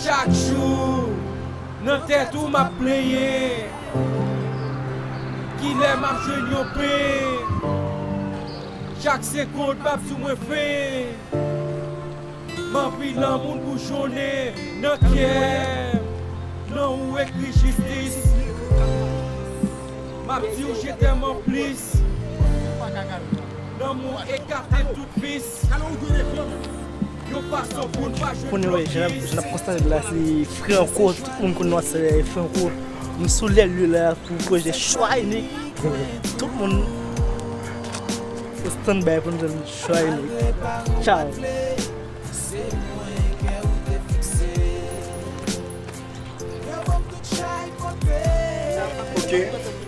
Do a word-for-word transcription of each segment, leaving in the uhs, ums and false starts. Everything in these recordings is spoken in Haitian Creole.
Chak jou, nan tèt ou m ap plenyen. Kilè m ap jwenn yon pen? Chak segonn m ap sou mwen fen. M anvi lanmou boujonnen nan kè m. Non ou ekri jistis. M ap di w je t'aime anplis. Lanmou ekate tout vis. Yon fason pou n pa jwenn blokis. Kounye a, jan n ap konstate la, se Franco, tout moun konn nou se Franco. Nou sou lè lye la pou pwojè Chwa Inik. Tout moun o standby pou nou jwenn Chwa Inik. Tchao. Ok,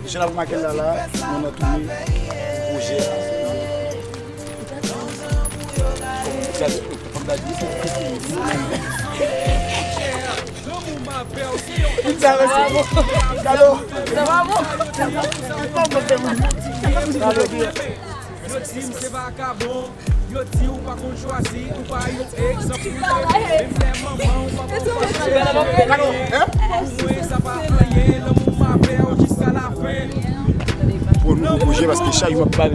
jan n ap remake l la la, nou nan tounen pou pwojè a. Sa, fòk m ta di, se Sa va bon? Sa va bon? Yo di m se vakabon, yo di ou pa konn chwazi, ou pa yon egzanp. Menm lè manman ou pa konn chwazi. Pou mwen, sa pa anyen, lanmou m avè w jiska lafen. Pou nou, pou bouje, paske chak jou m ap pale,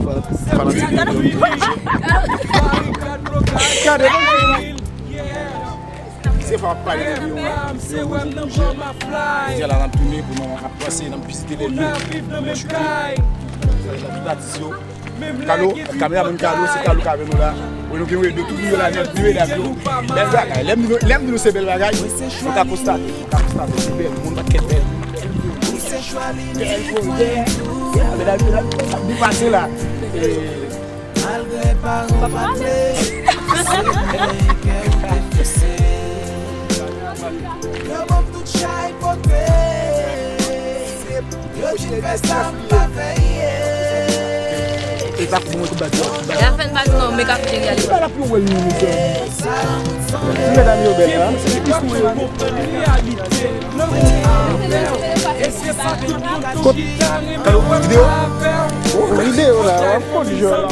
fanatik yo, pou bouje. Gade, Se fò ap pale de yo, yo, yo, yo bouje. Jodi a la, n ap tounen pou nou ap panse, n ap vizite lè lye. Tout atis yo. Kalo, kameramann Kalo, se Kalo k avè nou la. Wi, nou gen Redo, tout nou yo la nèt, nou yo la yo. Bèl bagay. Lè m di nou, lè m di nou se bèl bagay, nou ka konstate, nou ka konstate se bèl, moun pa t kèt bèl. Bèl pwojè. Medam, medam, ap depase la. Malgre paran pa t vle, se mwen kè ou te fikse. Yo ban m tout chay pote. Yo di m fè sa m pa fè, yeah. E pa pou mwen tou bati. L ap fè n bati non, men ka koute reyalite. L ap yon wèl nou, mesye. Ti medam yo bèl la. Kot? Alo, videyo? Oh, videyo la, w ap fon jò la.